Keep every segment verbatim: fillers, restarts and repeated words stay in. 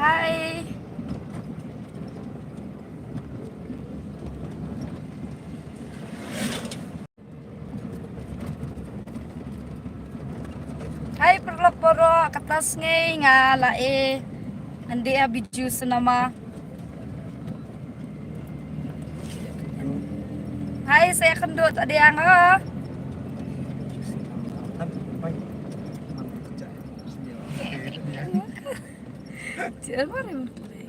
Hi. Hi paralok baroh, kata sngi nga la e hynda ha Bijou Cinema. Hi, sa ïakynduh ta diang ha. Cik, mari mun play.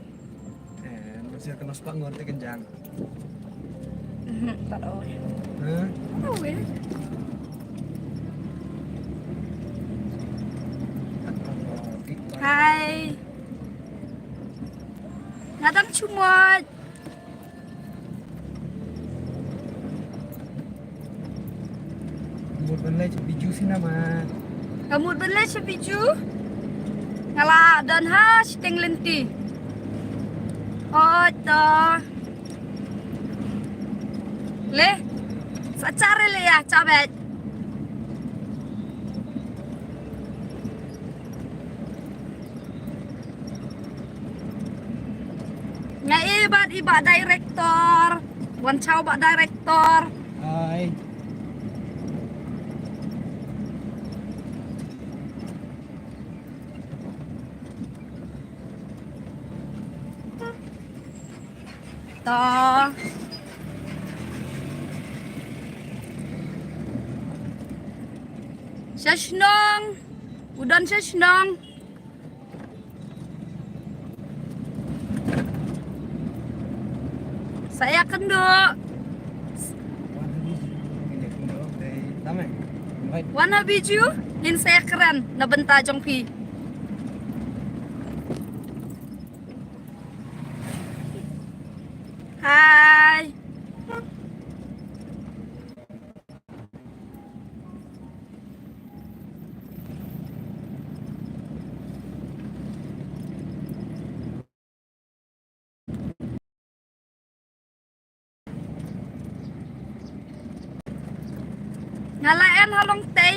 Eh, masih kena sepak ngon tekan jang. Mhm, tak tahu. Hah? Tak tahu ya. Hai. Nga dang cumot. Mut ban leit sha Bijou Cinema. Ka mut ban leit sha Bijou. Nga la don ha shiteng lynti. Hooid to. Le. Sa chare le ïa, cha beit. Nga i bad i bah director. Wan chau bah director. Hai. To. Sha shnong. U don sha shnong. Sa ïakynduh. Wan ha Bijou, ngin sa ïakren na bynta jong phi. Hai. Nga la en ha Longtei.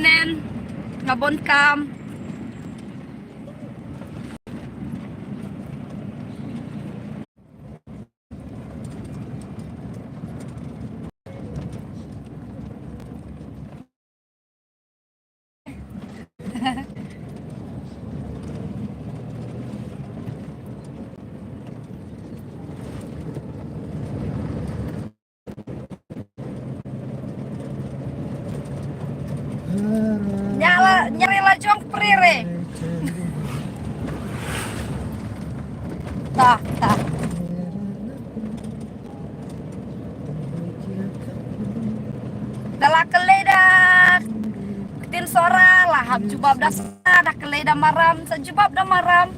Nen nga bun kam. Nya la, nya la jong pyrshah. Ta, ta. Da la kylli da ktien Sohra la hap jubab da sa, da kylli da maram sa jubab da maram.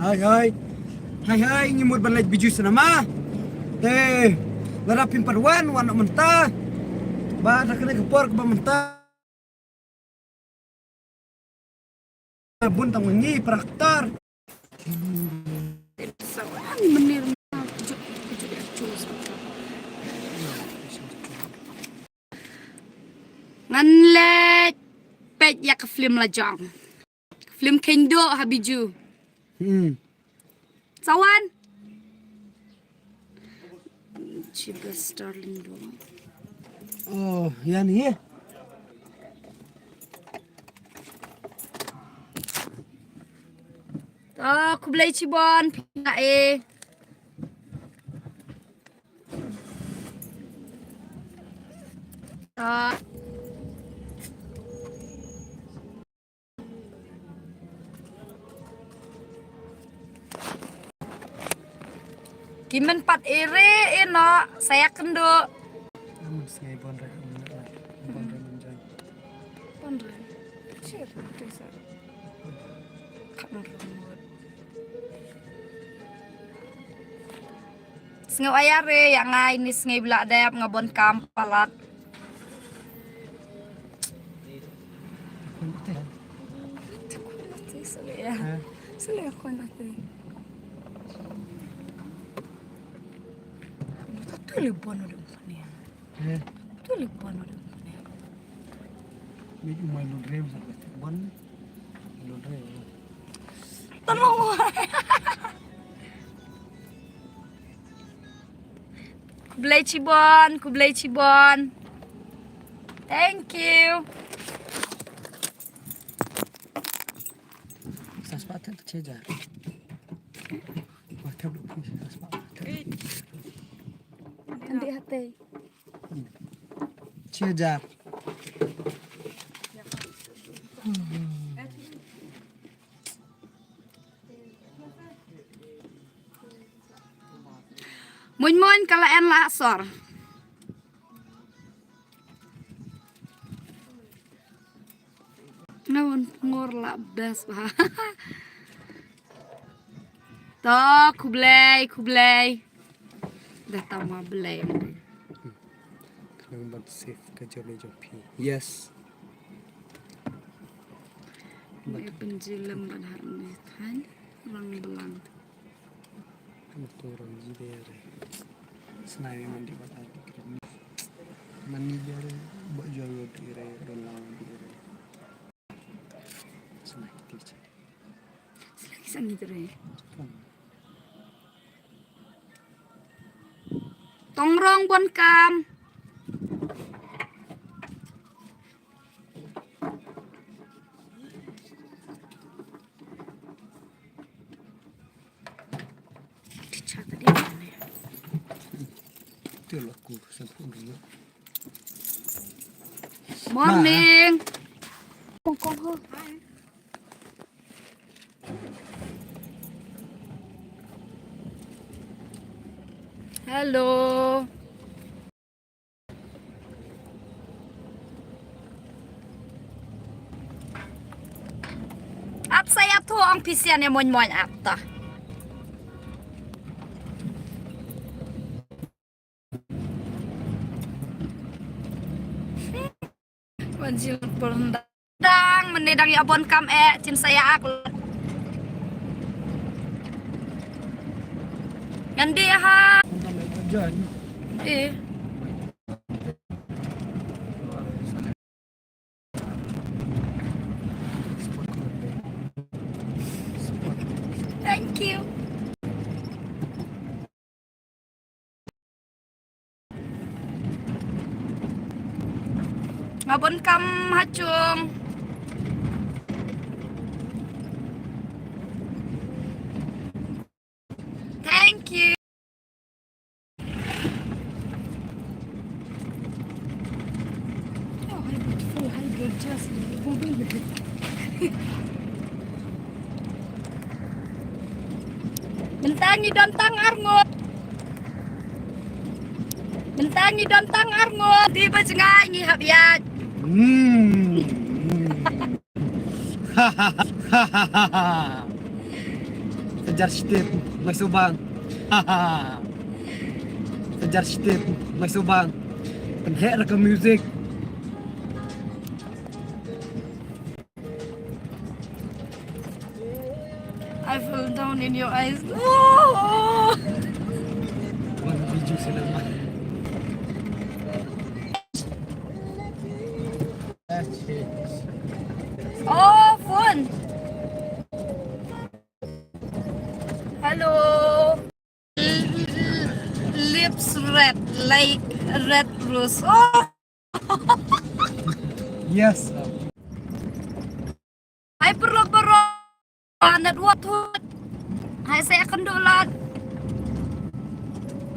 Hai, hai. Hai, hai, ngi mut ban leit Bijou Cinema. Te lada phim pat wan, wan noh mynta. Ba da kane ka por kaba mynta. Bun tang ngi para actor. Ngan leit peit ïa ka film la jong. Film Kheiñ Duh ha Bijou. Hmm. Sa wan. Chiba Starling Duh. Oh, ïa ni. To, khublei shibun, phi nga e. To. Ki men pat iri ino, sa ïakynduh. Amun sngai bun re, bun re menjan. Bun re. Cheer, cheer. Kat bun re. Sngew ïa re ïa nga ini sngew bla dep nga bon kam palat. Sule ya. Sule ya kon ati. Tu le bon udah ni. Tu le bon udah ni. Ni umai lu dream sa bon. Lu dream. Tolong. Khublei chibon, khublei chibon. Thank you. Sa spah thep chi hajar. Wah, thep duk phi, sa spah thep. Andi hati. Chi hajar. Muin muin ka la en la sor. Nga wan ngor la best ba. To khublei khublei. Da tama blei. Khnang ban safe ka journey jong phi. Yes. Ngi pynjulem ban har ni than rang blang. Mo to rang ji de re. Snai mandi ban ar. Mandi jare ba jong yo di re don lawan di re. Snai ti cha. Snai ki sang ni re. Tongrong bon kam. Morning. Kong kong ho. Hello. At sa ïathuh ong phi sian ïa moin moin at ta. Wan jil pon dang mynne dang ïa bon kam eh chin sa ïa ak. Ngan dih ha. Eh. Thank you. Nga bon kam ha chung. Thank you. Oh, hi, beautiful. Hi, gorgeous. Mynta ngi don tang arngut. Mynta ngi don tang arngut. Di ba jngai ngi hap ïaid. Hmm. Sajar step mai subang. Sajar step mai subang. Pynheh ra ka music. I fell down in your eyes. Oh! Wan Bijou Cinema. Oh, phone. Hello. L- l- lips red like red rose. Oh. Yes. Hai perlu baru. Anet wat hut. Hai saya kendu lad.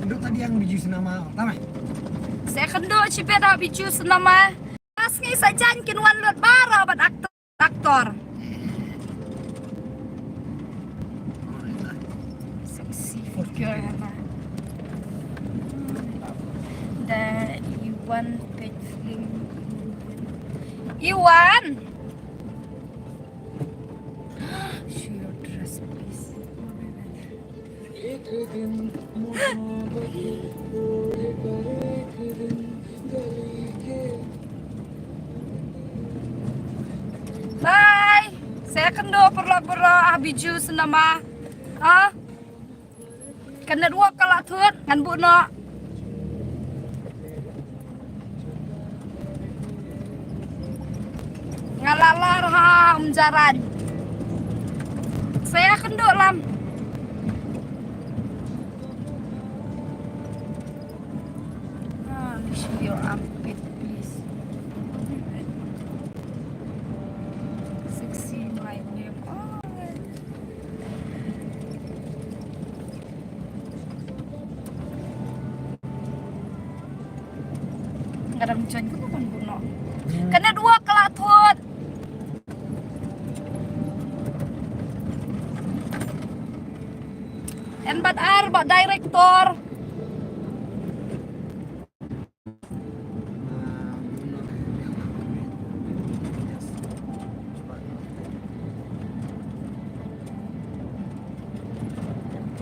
Kendu tadi yang biju senama, tamai. Saya kendu cipet dah biju senama. Pas ngi sa jan kin wan lut bara ban aktor. Aktor. Sexy figure. Da Iwan page film. Iwan. Show your dress, please. Bye. Sa ïakynduh paralok baroh ha Bijou Cinema. Ha? Ka network ka la thut, ngan buh noh. Nga la lar ha Umjaran. Sa ïakynduh lang. Ah, show your armpit, please. Sexy my name. Oh. Nga dang join ka bukan buno. Ka network ka la thut. En bat ar, bat director.